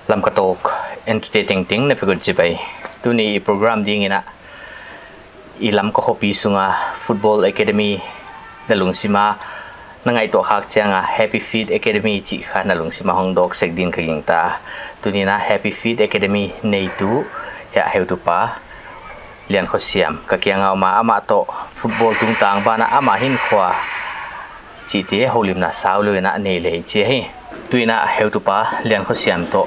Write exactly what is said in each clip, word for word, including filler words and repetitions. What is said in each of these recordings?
Lamka Talk entute tengteng na vek un chibai. Tuni i program ding in a, i Lamka khopi sunga football academy na lungsim a na ngaihtuah khak chiang a Happy Feet Academy chih kha na lungsim a hong dawk sek din ka gingta. Tuni in a Happy Feet Academy neitu hiai heutupa Liankhosiam ka kiang a om a, amah toh football tungtang ban a amah hinkhua chihte houlimna sau lou in a nei lei chi hi. Tuni in a heutupa Liankhosiam toh,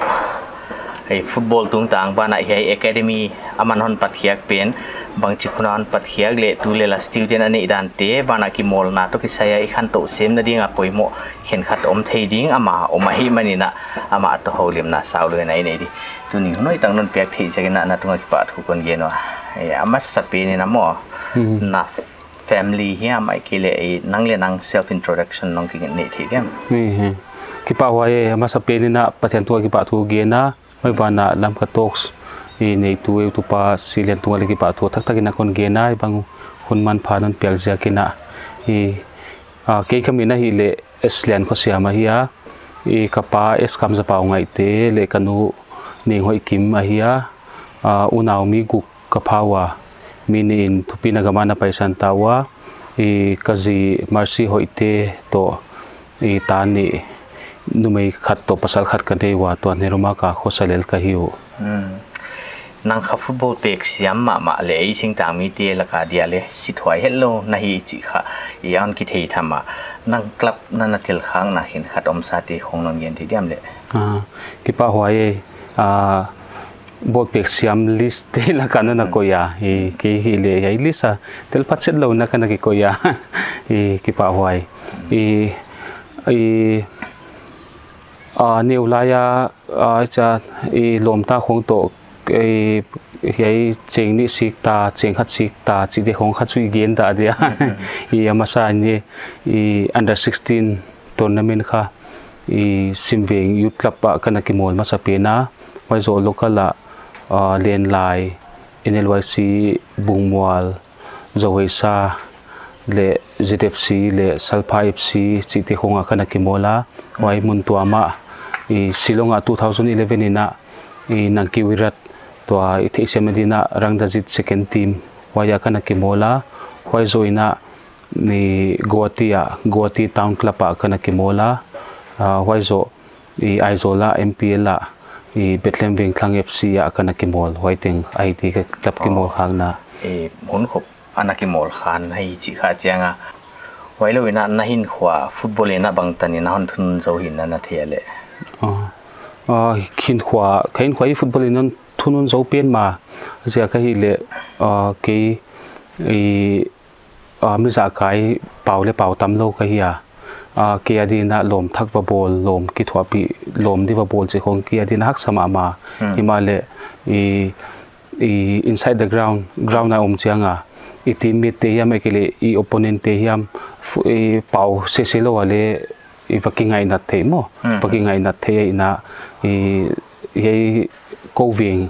ei, football tungtang ban a hiai academy aman hon patkhiak pen, bangchi hun a hon patkhiak leh tulel a student a neih dante ban a kimawlna toh kisai a i khantou semna ding a poimoh khenkhat om thei ding ama om ahihman in a, amah toh houlimna sau lou in a i nei di. Tuni hun hoih tak non piak theih ziak in a na tung a kipahthu kon gen ua. Ei, a masa pen in a maw, Hmm. na family hiam ahihkeileh, ei, nang leh nang self introduction nong kineih thei diam? Ni hi. Kipahhuai e, a masa pen in a Pathian tung a kipahthu gen a, huai ban a Lamka Talks i neitu heutupa Silian tung a leh kipahthu taktak in a kon gen a, hiai bang hun manpha non piak ziak in a. I, a, kei ka min ahihleh S Liankhosiam ahi a, i, ka pa S Kamzapau Ngaihte leh ka nu Nenghoihkim ahi a, a, unau mi guk ka pha ua, mi nih in thupina gam a na paisan ta ua, i, ka zi Mercy Hoihte toh, i, ta nih, numei khat toh pasal khat ka nei ua, tua Neroma ka khosa lel ka hi uh. Hmm. Nang kha football pek siam mahmah leh ei singtang mite lak a dia leh sithuai hetlou na hi chih kha i hon kithei tham a. Nang club na na tel khakna khenkhat omsate khong non gen thei diam leh? Ah, kipahhuai e, ah, ball pek siam list te lak a non na Hmm. koih a, i, kei hileh hiai list a tel phat setlou in a ka na kikoih a, i, kipahhuai. I, i, a, neu lai a, a, cha, i, lawmta khong toh, i, hiai cheng nih sik ta, cheng khat sik ta, chihte khong kha chu i gen ta dia. Mhm. I, a masa in i, i, under sixteen tournament kha, i, Simveng Youth Club a ka na kimawl masa pen a, huai zoh local a, a, Lenlai, N L Y C, Bungmual, Zoheisa leh Z F C leh Salpha F C chihte khong a ka na kimawl a. Huai mun tuam a, i, Shillong a two thousand eleven in a, i, Nangki Virat tua i theihsiam na din a Rangdajit second team, huai a ka na kimawl a. Huai zoh in a, i, Guwahati a, Guwahati Town Club a ka na kimawl a. Ah, huai zoh i, Aizawl a M P L a, i, Bethlehem Vengthlang F C a ka na kimawl, huai teng ahi di ka club kimawl khakna. I, hun khop a na kimawl khan hi chih kha chiang a. Huailou in a na hinkhua football in a bangtan in a hon thunun zou hi in a na thei a leh? Ah, ah, hinkhua, ka hinkhua hi football in a hon thunun zou pen mah ziak ahihleh, ah, kei, i, a, mi zahkai pau leh pau tamlou ka hi a. A, kei a din a lawm thak va bawl, lawm kithuahpih, lawm di va bawl chih khong kei a din a haksa mahmah. Hmm. Himahleh, i, i, inside the ground, ground a om chiang a, i teammate te hiam ahihkeileh i opponent te hiam, fu-, i, pau sese lou a leh, i, va kingainat theih maw. Hmm. Va kingainat theih a in a, i, hiai kou veng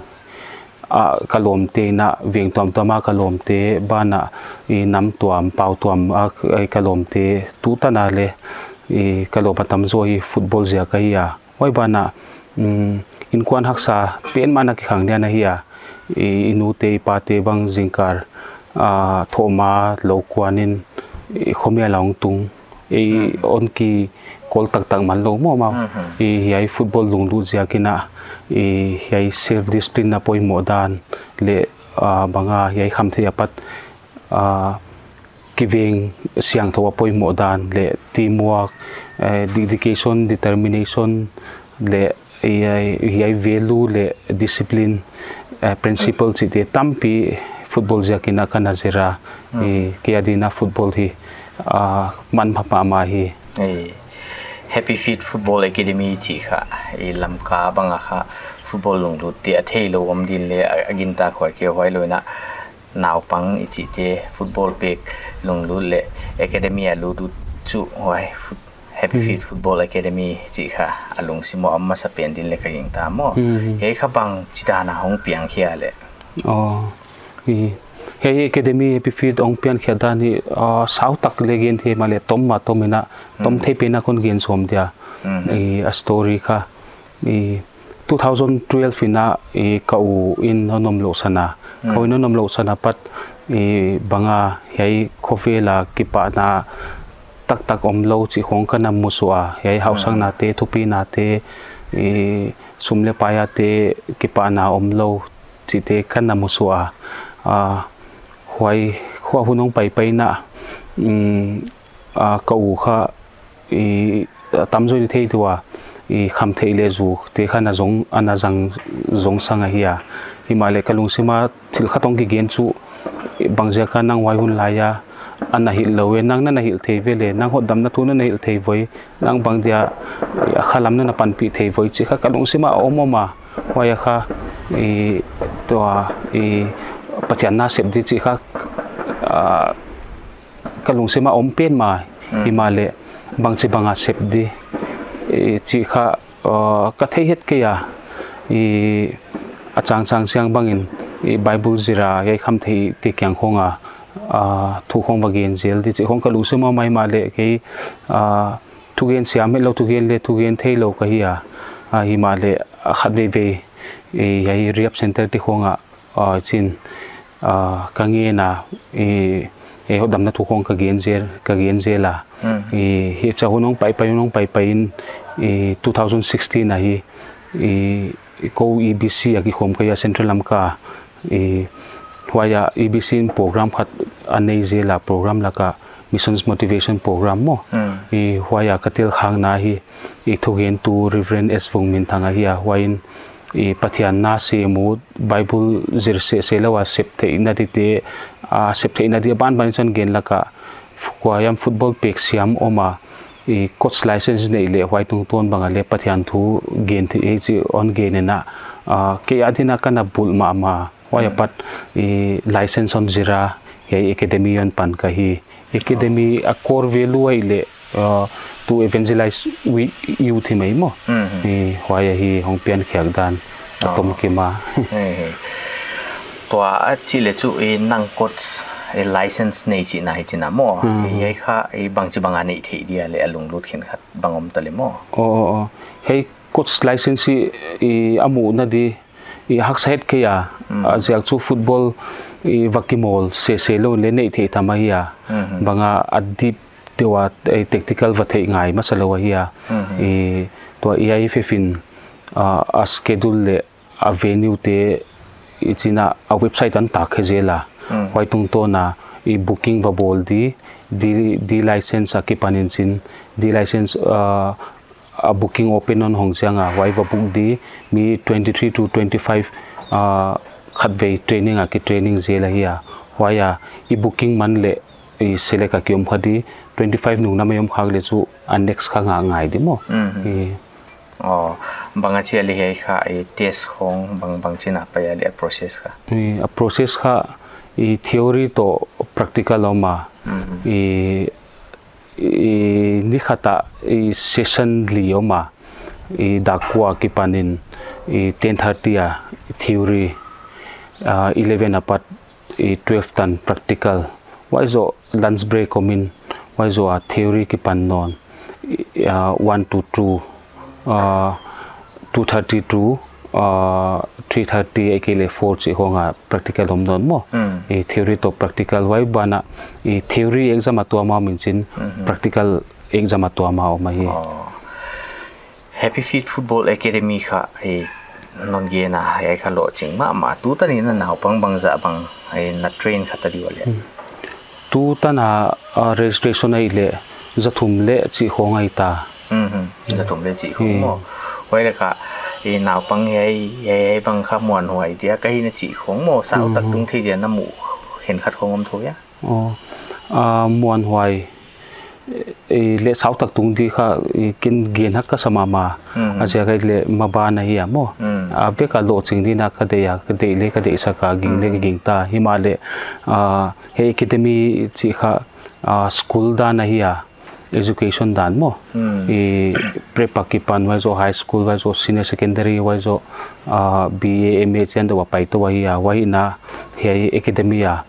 a ka lawmte in a, veng tuamtuam a ka lawmte ban a, i, nam tuam, pau tuam a, i, ka lawmte tu tan a leh, i, ka lawm a tamzaw hi football ziak ahi a. Huai ban a, mm, innkuan haksa pen mah in a kikhang lian ahi a. I, i nute, i pate bang zingkal, a, thawhma lou kuan in, i, khomial a hong tung. I, Hmm. hon kikawl taktak man lou maw maw. Hmm, hmm. I, hiai football lunglut ziak in a, i, hiai self discipline a poimoh dan leh, a, bang a, hiai khamtheih apat, a, kiveng siangthou a poimoh dan leh teamwork, eh, dedication, determination leh i, i, hiai value leh discipline, eh, principle chihte tampi football ziak in a ka na zir a. Hmm. I, kei a din a football hi, a, manpha mahmah hi. Ei, Happy Feet Football Academy chih kha, i, Lamka bang a kha football lunglut te a theilou om din leh a, a gintak huai kei huailou in a naupang i chihte football pek lunglut leh academy a lut uh chu huai foot-, Happy Hmm. Feet Football Academy chih kha a lungsim a om masa pen din leh ka gingta maw. Hmm. Hiai kha bangchidan a hong piang khia leh? Oh, i, hiai academy Happy Feet hong pian khia dan hi, ah, sau tak leh gen thei mahleh tom mah tom in a, tom Hmm. thei pen a kon gen sawm dia. Hmm. I, a story kha, i, two thousand twelve in a, i ka u in hon omlouhsan a. Ka u in hon omlouhsan apat, i bang a hiai khovel a kipahna taktak omlou chih khong ka na musuah a. Hiai hausakna te, thupina te, i sum leh pai a te kipahna omlou chihte ka na musuah a. Ah, huai, huai hun hong paipai in a, mm, ah, ka u kha, i, a tamzaw in thei tua, i khamtheih leh zu te kha na zong, ana zang, zong sang ahi a. Himahleh ka lungsim a thil khat hong kigen chu, i bangziak a nang huai hun lai a, ana hilh lou e, nang na na hilh thei ve leh, nang hotdamna thu na na hilh thei voi, nang bangdia, i a khalam na na panpih thei voi, chih kha ka lungsim a om om a, huai a kha, i, tua, i, Pathian na sep di chih kha, ah, ka lungsim a om petmah, himahleh bangchi bang a sep di, i, chih kha, ah, ka thei het kei a, i, a changchang siang bangin, i, Bible zir a, hiai khamtheih te kiang khong a, ah, thu khong va gen zel di chih khong ka lungsim a om a himahleh kei, ah, thugen siam het lou, thugen leh thugen theilou ka hi a, ah, himahleh a khat veve, i, hiai rehab center te khong a, ah, chin, ah, ka ngen a, i, i hotdamna thu khong ka gen zel, ka gen zel a. I, hichia hun hong paipai, hun hong paipai in, i, two thousand sixteen a hi, i, kou E B C a kikhawm ka hi a Central Lamka, i, huai a E B C in program khat a nei zel a, program lak a Missions Motivation Program maw. I, huai a ka tel khakna hi, i thugentu Reverend S Vungminthang ahi a, huai in, i Pathian na sem ut, Bible zir sese lou a sep theihna di te, a sep theihna di a banban in chon gen lak a, f-, kua hiam football pek siam om a, i coach license neih leh huai tungtawn bang a leh Pathian thu gen thei hi chih hon gen in a, ah, kei a din a ka na bulh mahmah. Huai apat, i license hon zir a, hiai academy hon pan ka hi. Academy a core value ahihleh, uh, to evangelize wi-, youth hi mai maw. I huai ahi hong piankhiak dan a tom kei mah. Hei, hei. Tua a chih leh chu i nang coach, i license nei chihna hi chihna maw. I hiai kha i bangchi bang a neih theih dia leh a lunglut khenkhat bang om ta leh maw. Oh, oh, oh. Hiai coach license hi i a muhna di i haksa het kei a, a ziak chu football i va kimawl sese lou leh neih theih tham ahi a. Bang a a deep deuh a, i tactical va theih ngai masa lou ahi a. I tua i I F F in, a, a schedule leh a venue te i chin a, a website an tak khe zel a. Huai tungtawn a i booking va bawl di, di, di license a kipan in chin, di license, a, a booking open hon hong chiang a, huai va book di, mi twenty-three to twenty-five, ah, khatvei training a ki training zel ahi a. Huai a, i booking man leh, i select a ki om kha di, twenty-five nung na mai om khak leh chu, a next kha ngah ngai di maw. I, oh, bang a chia leh hiai kha, i test khong, bang, bang chin a pai a leh a process kha. I, a process kha, i theory toh practical om a. I, i, ni khat a, i, session li om a, i, dak kua kipan in, i, ten thirty a theory, a, eleven apat, i, twelve tan practical. Huai zoh lunch break om in, huai zoh a theory kipan nawn, i, a, one to two, a, two thirty to, a, three thirty, ahihkeileh four chih khong a practical om nawn maw. I theory toh practical huai ban a, i theory exam a tuam a om in chin, practical exam a tuam a om ahi. Oh. Happy Feet Football Academy kha, i non gen a, hiai kha lohching mahmah. Tutan in a naupang bangzah bang, i na train kha ta di ua leh. Tutan a, a, registration ahihleh, zathum leh chih khong ahi ta. Zathum leh chih khong maw. Huai leh kha, i naupang hiai, hiai, hiai bang kha muanhuai dia ka hi na chih khong maw. Sau tak tung thei dia na muh khenkhat khong om thou hia. Oh, a, muanhuai, i, leh sau tak tung di kha, i, ken gen hak ka sa mahmah. A ziak ahihleh maban ahi a maw. A vek a lohching di na ka deih a, ka deih leh ka deihsak a, ging leh ka ging ta. Himahleh, a, hiai academy chih kha, a, school dan ahi a, education dan maw. I prep a kipan huai zoh high school, huai zoh senior secondary, huai zoh, a, B A, M A chian deuh a pai tou ahi a, huai in a hiai academy a,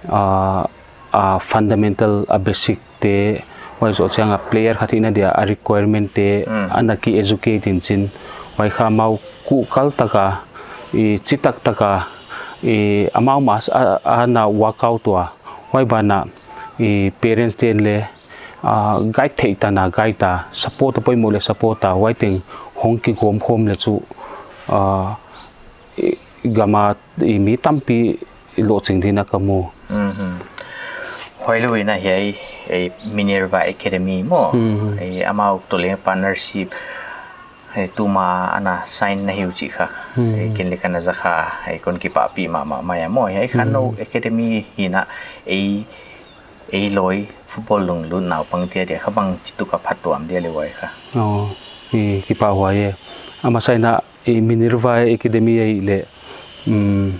a, a fundamental, a basic te, huai zoh chiang a player khat hihna dia a requirement te, ana ki educate in chin, Huai kha amau kuhkal taka, i chitak taka, i amau mah a, a na workout ua. Huai banah, i parents te'n leng, ah, guide theih tan a guide a, support a poimoh leh support a, huai teng hong kigawm khawm leh chu, ah, i gam a i mi tampi lohching ding in ka mu. Mhm. Huailou in a hiai, ei Minerva Academy maw. Mhm. Ei amau toh leng partnership, ei tuma ana sign na hi uh chih kha. Mhm. Ei ken leng ka na za kha, ei kon kipahpih mahmah mai a maw. Hiai kha nou Mhm. academy hi in a ei, ei lawi football lunglut naupangte adia kha bangchituk a phattuam dia leh huai kha. Oh, i kipahhuai e. A masa in a i Minerva Academy ahihleh, um,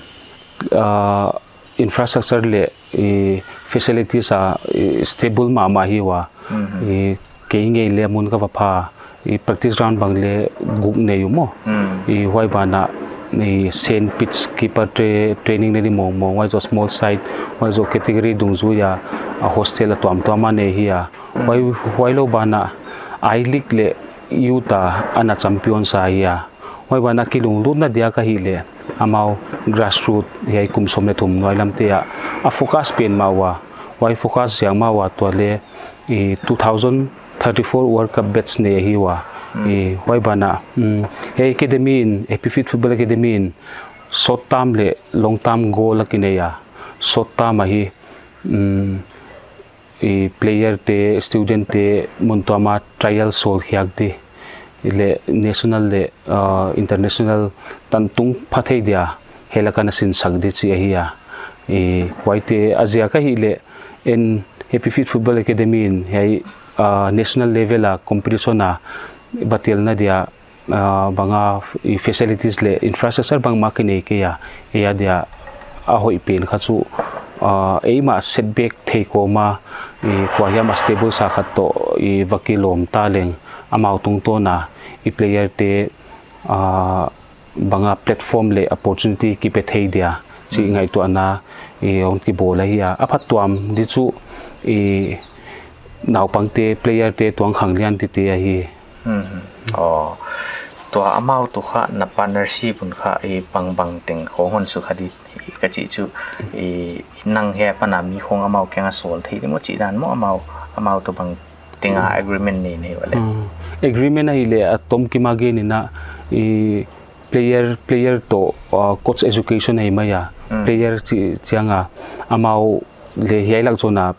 ah, infrastructure leh, i facilities a, i stable mahmah hi ua. Mhm. I kei ngei leh mun ka va pha, i practice ground bang leng guk nei uh maw. Mm. I huai banah, i sand pitch keeper tra-, training nei di mawngmawng, huai zoh small side, huai zoh category dungzui a, a hostel a tuamtuam a nei hi a. Mm. Huai, huailou banah, I-League leh youth a ana champion sa hi a. Huai banah kilunglutna diak ahihleh, amau grassroot hiai kum sawm leh thum nuai lamte ah, a focus pen mah ua, huai focus ziak mah ua tua leng, i two thousand thirty-four World Cup batch nei ahi ua. Mm. I huai banah, mm, hiai academy in, Happy Feet Football Academy in, short term leh long term goal a kinei a. Short term ahi, mm, i player te, student te, mun tuam a trial sawlkhiak di. Leh national leh, ah, international tan tung pha thei dia, hiai lak a na sinsak di chih ahi a. I huaite a ziak ahihleh, en Happy Feet Football Academy in, hiai, ah, national level a competition a va telna dia, ah, bang a i facilities leh infrastructure bangmah kinei kei a, ei adia a hoih pen kha chu, ah, eimah setback thei kawm a, i kuahiam a stable sa khat toh, i va kilawm ta leng amau tungtawn a, i player te, ah, bang a platform leh opportunity kipe thei dia, chih Mm. ngaihtuahna, i hong kibawl ahi a. A phattuam di chu, i naupangte, player te, tuang khanglian tite ahi. Mhm. Oh. Tua amau toh kha na partnership un kha i bangbang teng khong hon sukha di ka chih chu i nang hiai apan a mi khong amau kiang a sawl thei di maw chih dan maw amau, amau toh bang teng a Mm. agreement nei nei ua leh. Mm. Agreement ahihleh a tom kim a gen in a i player, player toh, uh, coach education ahi mai a. Mm. Player chi-, chiang a amau leng hiai lak zawn a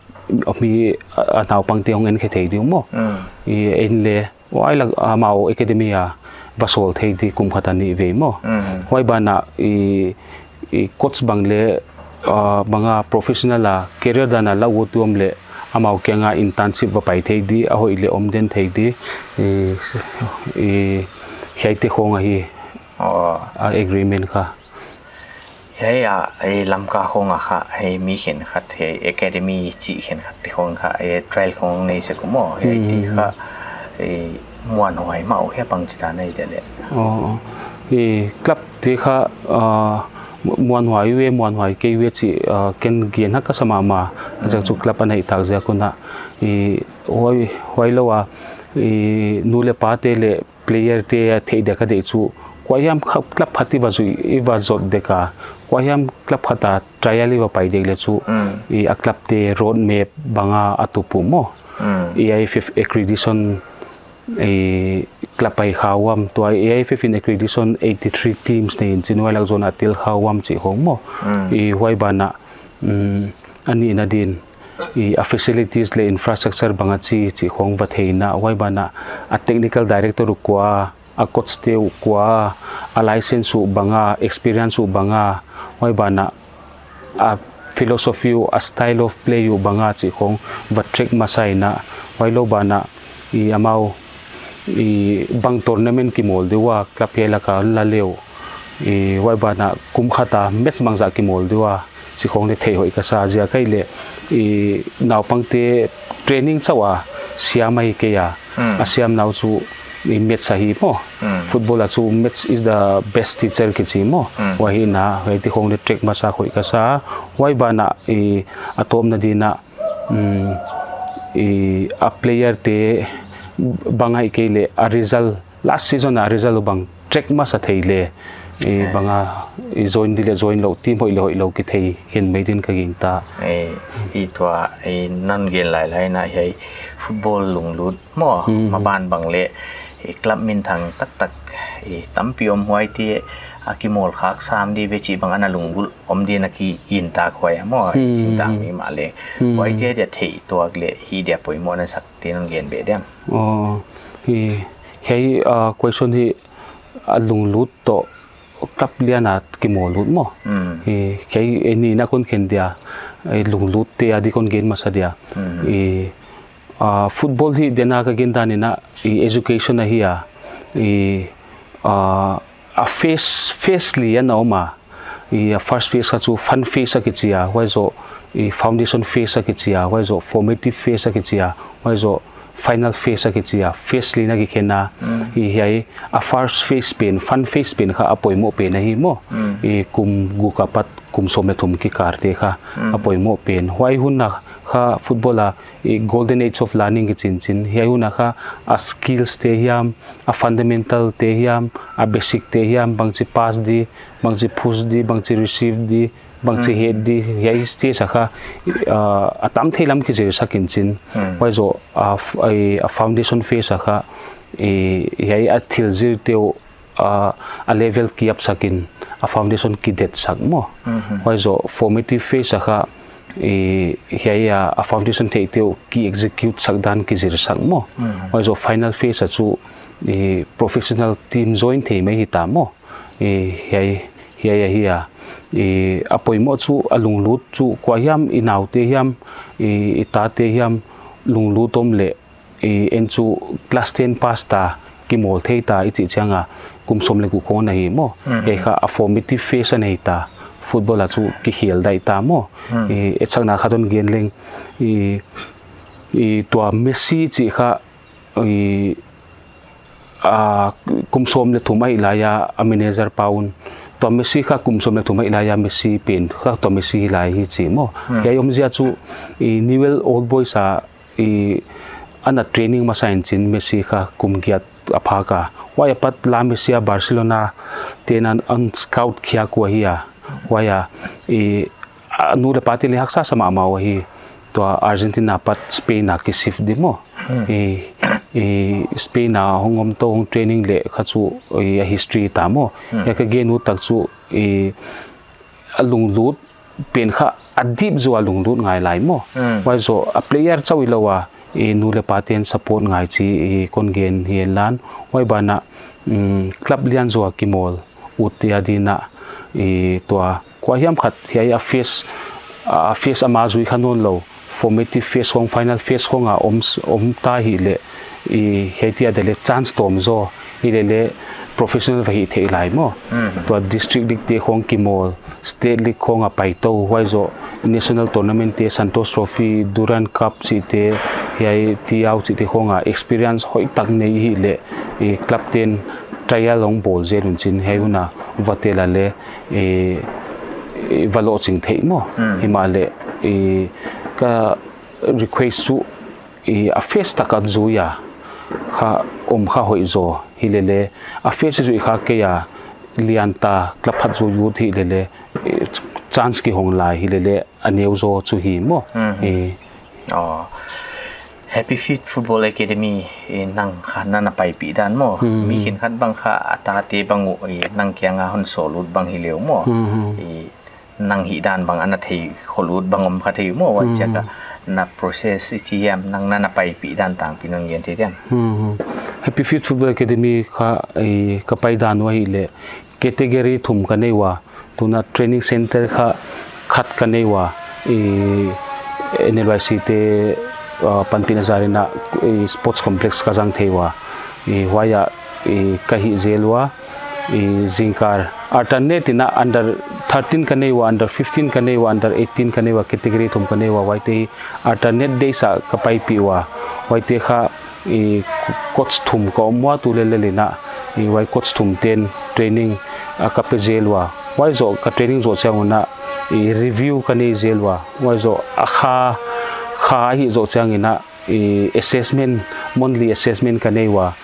mi a, a naupangte hong enkhe thei di uh maw. Mm. I en leng Huai lak amau academy a va sawl thei di kum khat a nih vei maw. Mm. Huai banah i, i coach bang leh, ah, bang a professional a career dan a lau ut om leh amau kiang a internship va pai thei di, a hoih leh om den thei di, i, i, hiaite khong ahi. Oh. A agreement kha. Hiai a, i Lamka khong a kha, hiai mi khenkhat, hiai academy chih khenkhat te khong kha, i trial khong nei sek uh maw, hiai Hmm, ti hmm, kha, hmm. i muanhuai mah uh hiai bangchi dan ahi dia leh. Oh, oh. I club te kha, ah, mu-, muanhuai uh e, muanhuai kei uh e chih, ah, ken gen hak ka sa mahmah, Hmm. ziak chu club a neih tak ziak un a. I huai, huailou a, i nu leh pa te leh player te a theih dia ka deih chu, kuahiam kha-, club khat i va zui, i va zot dek a, kuahiam club khat a trial i va pai dek leh chu, Mm. i a club te road map bang a a tup uh maw. Mm. A I F F accreditation, i club ahi kha uam, tua A I F F in accreditation eighty three teams nei in chin huai lak zawn a tel kha uam chih khong maw. Mm. I huai banah, mm, a nihna din, i a facilities leh infrastructure bang a chi, chih khong va theihna, huai banah a technical director uh kua, a coach te uh kua, a license uh bang a, experience uh bang a, huai banah a philosophy uh, a style of play uh bang a chih khong va track masa in a, huailou banah i amau i bang tournament kimawl di ua, club hiai lak a la leh uh, i huai banah kum khat a match bangzah kimawl di ua, chih khong leng theih hoih ka sa ziak ahihleh, i naupangte training chauh a siam ahi kei a, Hmm. a siamna uh chu i match ahi maw. Hmm. Football a chu match is the best teacher kichi maw. Hmm. Huai hi in a, huaite khong leng track masa hoih ka sa, huai banah i a tawpna din a, mm, i a player te bang ahihkeileh a result, last season a result uh bang track masa thei le, i, banga, i join di le join lou, team hoih le hoih lou kithei khin mai din ka gingta. I, i tua, i non gen lailai na hiai football lunglut maw, maban bang le, i club minthang taktak, i tampi om, huaite a kimawl khak sam di ve chih bang ana lunggulh om di na ki gingta huai maw, singtang mi mah le. Huaite dia theih tuak le hi dia poimoh na sak te non gen be diam. Oh, hi, hiai, ah, question hi a lunglut toh club lian a kimawl lut maw. Hi, hiai, e, ni na kon khen dia, e, lunglut te a di kon gen masa dia. I, ah, football hi dena ka gen dan in a, i education ahi a, i, ah, a phase, phase li ana om a. I, a first phase kha chu fun phase a kichi a, huai zoh, i, foundation phase a kichi a, huai zoh formative phase a kichi a, huai zoh final phase a kichi a, phase li na kikhen a. I, hiai a first phase pen, fun phase pen kha a poimoh pen ahi maw. I, kum guk apat kum sawm le thum kikal te kha a poimoh pen. Huai hun na kha football a, i, golden age of learning kichi in chin. Hiai hun na kha a skills te hiam, a fundamental te hiam, a basic te hiam, bangchi pass di, bangchi push di, bangchi receive di, bangchi head di, hiai stage a kha, ah, a tam thei lam kizir sak in chin. Huai zoh, ah, f-, ai, a foundation phase a kha, i, hiai a thil zir te uh, ah, a level ki up sak in, a foundation kidet sak maw. Huai zoh formative phase a kha, i, hiai a, a foundation theih te uh ki execute sak dan kizir sak maw. Huai zoh final phase a chu, i, professional team join thei mai hita maw. I, hiai, hiai ahi a. I, a poimoh chu a lunglut chu kua hiam, i nau te hiam, i, i ta te hiam lunglut om le, i, en chu class ten pass ta, kimawl thei ta i chih chiang a kum sawm le guk khong na hi maw. Hiai kha a formative phase ana hi ta, football a chu kikhel daih ta maw. I, etsakna khat hon gen leng, i, i tua Messi chih kha, i, a, kum sawm le thum ahih lai a, a manager pa un. Tua Messi kha kum sawm le thum ahih lai a, Messi pen kha tua Messi hi lai hi chi maw. Hiai omzia chu, i, Newell Old Boys a, i, ana training masa in chin Messi kha kum giat a phak a. Huai apat La Masia Barcelona te'n ana scout khiak ua hi a. Huai a, i, a nu le pa te le haksa sa mahmah ua hi. Tua Argentina apat Spain a ki shift di maw. I, i, Spain a hong om tou hong training le kha chu, i, a history ta maw. Hiai ka gen ut tak chu, i, a lunglut pen kha a deep zaw a lunglut ngai lai maw. Huai zoh a player chauh hilou a, i, nu le pa te'n support ngai chi, i, kon gen hi en lan. Huai ban ah, mm, club lian zaw a kimawl ut te a din ah, i, tua kua hiam khat hiai a phase, a phase ama zui kha nawn lou, formative phase khong, final phase khong a om s-, om ta hi le, i, hiai te a dia le chance tawm zaw, hi le le professional va hih theih lai maw. Tua district league te khong kimawl, state league khong a pai tou, huai zoh national tournament te, Santos Trophy, Durand Cup chih te, hiai T L chih te khong a experience hoih tak nei hi le, i, club te'n trial hong bawl zel un chin, hiai hun a va tel a le, i, i, va lohching theih maw. Himahleh, i, ka request chu, i, a phase tak a zui a kha om kha hoih zaw hi le le, a phase zui kha kei a lian ta club khat zui ut hi le le, i, chance kihong lai hi le le, a neu zaw chu hi maw. I. Oh. Happy Feet Football Academy, i, nang kha na na paipih dan maw. Mi khenkhat bang kha a ta te bang uh, i, nang kiang a hon sawl ut bang hi leu maw. I, nang hih dan bang ana thei khol ut bang om kha thei maw, huai chiang a na process i chi hiam, nang na na paipih dan tangpi non gen thei diam. Happy Feet Football Academy kha, i, ka pai dan uh ahi le category thum ka nei ua, tuna training center kha khat ka nei ua, i, N L Y C te, ah, panpihna zar in a, i, sports complex ka zang thei ua, i, huai ah, i, ka hih zel ua, i, zingkal alternate in a under thirteen ka nei ua, under fifteen ka nei ua, under eighteen ka nei ua, category thum ka nei ua, huaite hi alternate days a ka paipih ua, huaite kha, i, coach thum ka om ua tu lel lel in a, i, huai coach thum te'n training, a, ka pe zel ua, huai zoh ka training zoh chiang un a, i, review ka nei zel ua, huai zoh a kha, kha ahih zoh chiang in a, i, assessment, monthly assessment ka nei ua,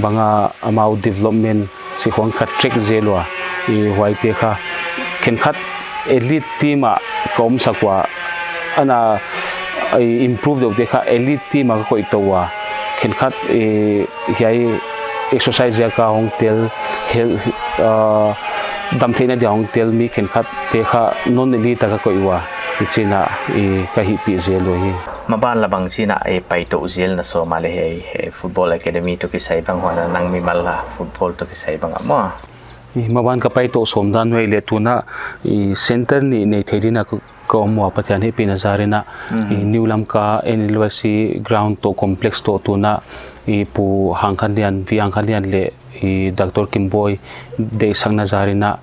bang a amau development, Sikhawng ka track zel ua, i huaite kha khenkhat elite team ah ka omsak ua, ana i improve deuhte kha elite team ah ka koih tou ua, khenkhat i hiai exercise ziak a hong tel, health, ah, damtheihna dia hong tel mi khenkhatte kha non-elite ah ka koih ua, i chihna i ka hihpih zel uh hi. Maban la bangchi'n a, eh, paitou zel na sawm a le hiai, eh, football academy toh kisai bang huan a nang mimal a football toh kisai bang a maw? I maban ka paitou sawm dan uh ahihleh tun a i center nih nei thei dingin a ka, ka om ua Pathian hehpihna zar in a, i New Lamka N L Y C ground toh complex toh tun a i Pu Hangkhanlian, V Hangkhanlian leh i Doctor Kimboi deihsakna zar in a,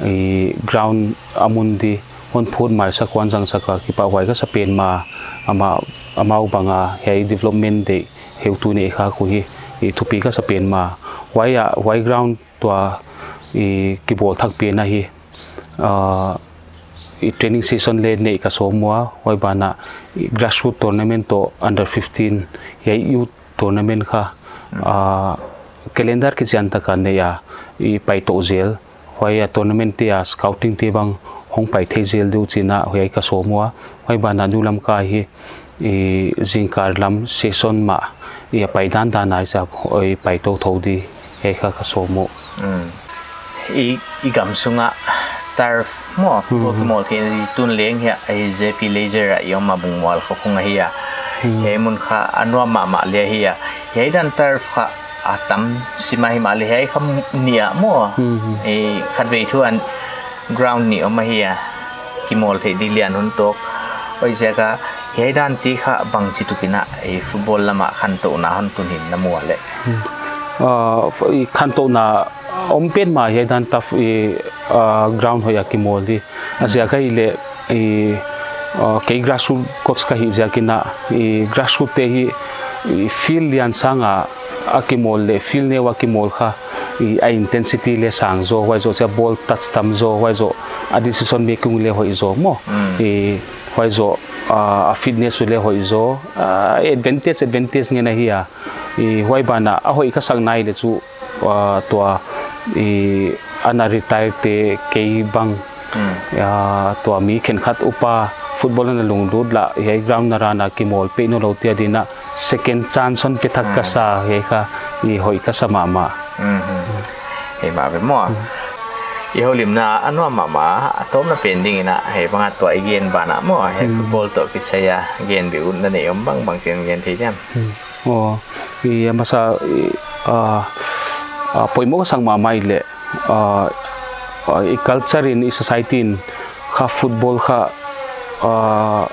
i ground a mun di hon phut maisak, hon zangsak a kipahhuai ka sa pen mah, amah, amau bang a hiai development deih heutu nei khak uh hi, i thupi ka sa pen mah. Huai a, huai ground tua i kibawl thak pen ahi, ah, i training session le neih ka sawm ua, huai ban a i grassroot tournament toh under fifteen, hiai youth tournament kha, ah, calendar kichian tak a nei a, i paitou zel. Huai a tournament te a scouting te bang hong pai thei zel di uh chi'n a hiai ka sawm ua. Huai ban a New Lamka hi, i zingkal lam session mah, i a pai dandan a i sa, i paitou thou di, hiai kha ka sawm uh. I, i gam sung a turf maw, football kimawl theih di tun leng hiai, i J P Leisure a i om a Bungmual kha khong ahi a. Hiai mun kha a nuam mahmah le ahi a. Hiai dan turf kha a tam sim a himahleh hiai kha nih a maw. I khatvei thu a ground nih om ahi a. Kimawl theih di lian hun tawk. Huaiziak a hiai dan te kha bangchituk in a, i football lam a khantouhna hon tun hi'n na mu a le? Ah, f-, i khantouhna om pen mah hiai dan turf i, ah, ground hoih a kimawl di. A ziak ahihleh, i, ah, kei grassroot coach ka hih ziak in a, i grassroot te hi, i field lian sang a, a kimawl leh field neu a kimawl kha, i a intensity le sang zaw, huai zoh chia ball touch tam zaw, huai zoh a decision making le hoih zaw maw. I huai zoh, ah, a fitness uh le hoih zaw, ah, advantage, advantage ngen ahi a. I huai ban a, a hoih ka sak nai le chu, ah, tua, i, ana retire te kei bang, ah, tua mi khenkhat upa football ana lunglut lah, hiai ground na ran a kimawl peih nawnlou te adin a second chance hon pe thak ka sa, hiai kha i hoih ka sa mahmah. Hiai mah ve maw. I houlimna a nuam mahmah, a tawpna pen ding in a, hiai bang a tua i gen ban a maw, hiai football toh kisai a gen bik utna nei om bang bangchi'n gen thei diam? Aw, i a masa, i, ah, ah, poimoh ka sak mahmah ahihleh, ah, ah, i culture in, i society in kha football kha, ah,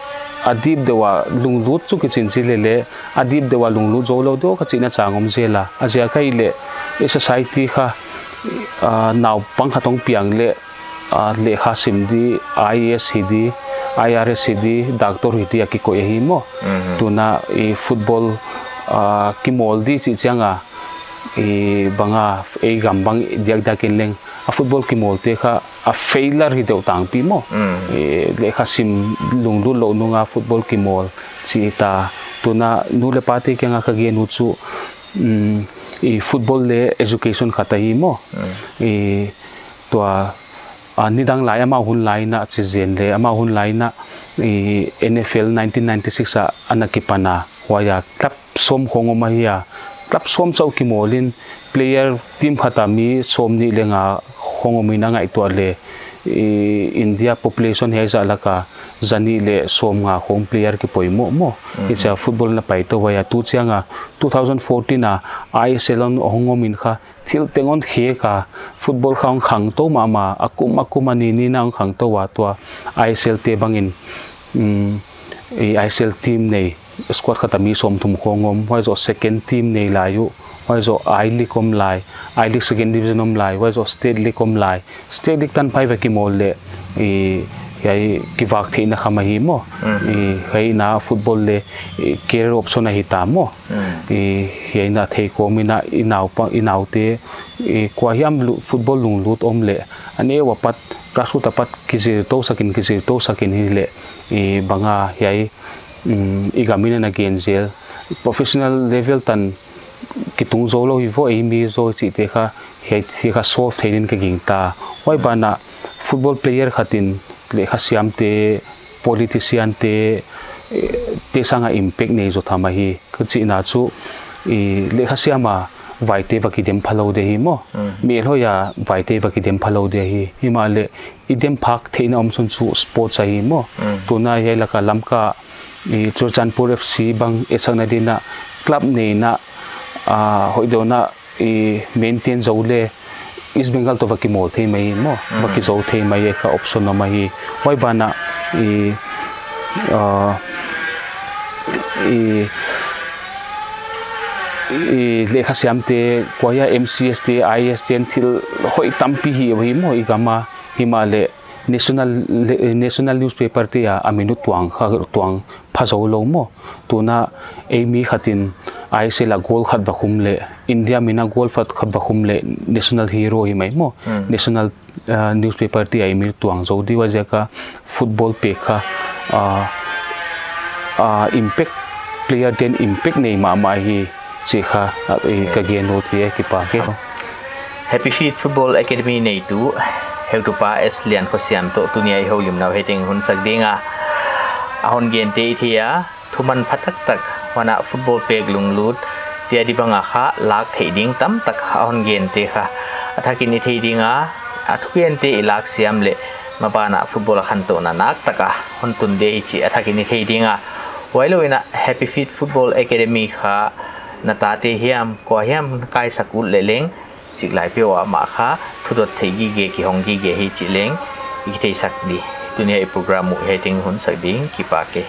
a deep deuh a lunglut chu kichi'n chi lele, a deep deuh a lunglut zoulou deuh ka chihna chang om zel a. A ziak ahihleh i society kha, ah, naupang khat hong piang leh, ah, lehkha sim di, I A S hi di, I R S hi di, doctor hi di a kikoih ahi maw. Tun a i football, ah, kimawl di chih chiang a, i bang a, ei gam bang diakdiak in leng, a football kimawl te kha a failure hi deuh tangpi maw. I lehkha sim lunglut lou nung a football kimawl chih ta. Tun a nu le pa te kiang a ka gen uh chu, um, i football le education khat ahi maw. I tua, ah, nidang lai amau hun lai in a chi zen le, amau hun lai in a, i N F L nineteen ninety-six a ana kipan a, huai a club sawm khong om ahi a, club sawm chauh kimawl in player team khat a mi sawmnih le nga khong om in a ngaihtuah le, i India population hiai zah lak a zanih le sawmnga khong player kipoimoh maw. Hichia football na paitou huai a, tu chiang a two thousand fourteen a I S L hon hong om in kha, thil teng hon khek a, football kha hong khangtou mahmah, a kum a kum a ni ni in a hong khangtou a, tua I S L te bang in, um, i I S L team nei, squad khat a mi sawmthum khong om, huai zoh second team nei lai uh, huai zoh I League om lai, I League second division om lai, huai zoh State League om lai, State League tan paiva kimawl le, i, hiai kivak theihna kha mah hi maw. I, hiai in a football le, i, career option ahi ta maw. I, hiai in a thei kawm in a i naupa, i naute, i, kua hiam lu-, football lunglut om le, a neu apat, grassroot apat kizir tou sak in, kizir tou sak in hileh, i, bang a hiai, um, i gam in ana gen zel. Professional level tan kitung zou lou hi vo, ei mi zaw chihte kha, hiai, hiai kha solve thei din ka gingta. Huai banah football player khat in lehkha siamte, politician te, eh, te sanga impact nei zaw tham ahi. Ka chihna chu, i lehkha siam a vaite va kidem pha lou di hi maw. Mm. Melhoih a vaite va kidem pha lou di hi. Himahleh i dem phak theihna omsun chu sports ahi maw. Mm. Tuna hiai laka Lamka, i Churachandpur F C bang etsakna dingin club neihna, ah, hoihdawhna i maintain zou leh East Bengal toh va kimawl thei mai maw, va Mm. kizou thei mai e kha option om ahi. Huai banah i, ah, i, i lehkha siamte, kuaia M C S te, I A S te, thil hoih tampi hi, hi maw i gam a, himahleh national, le-, national newspaper te a, a min uh tuang kha, tuang pha zou lou maw. Tuna ei mi khat in I S L a goal khat va khum leh, India min a goal khat, khat va khum leh, national hero hi mai maw. Hmm. National, ah, newspaper te a i min tuang zou di, huaiziak a football pek kha, ah, ah, impact, player te'n impact nei mahmah hi chih kha, ah, i ka gen ut hi e, kipak e. Happy Feet Football Academy neitu, heutupa S Liankhosiam toh tuni a i houlimna uh hiai teng hun sak ding a. A hon gente i thei a, thuman pha taktak, huan a football pek lunglut, te a di bang a kha, lak theih ding tamtak a hon gente kha. A thakin i thei ding a, a thugente i lak siam leh, maban a football a khantohna naktak a hon tun di hi chih a thakin i thei ding a. Huailou in a Happy Feet Football Academy kha, na tate hiam, kua hiam kaisak ut leh leng, chiklai peuh a mah kha, thudot theih gige, kihong gige hi chih leng, i kitheisak di. Tuni a i program uh hiai teng hun sak ding, kipak e.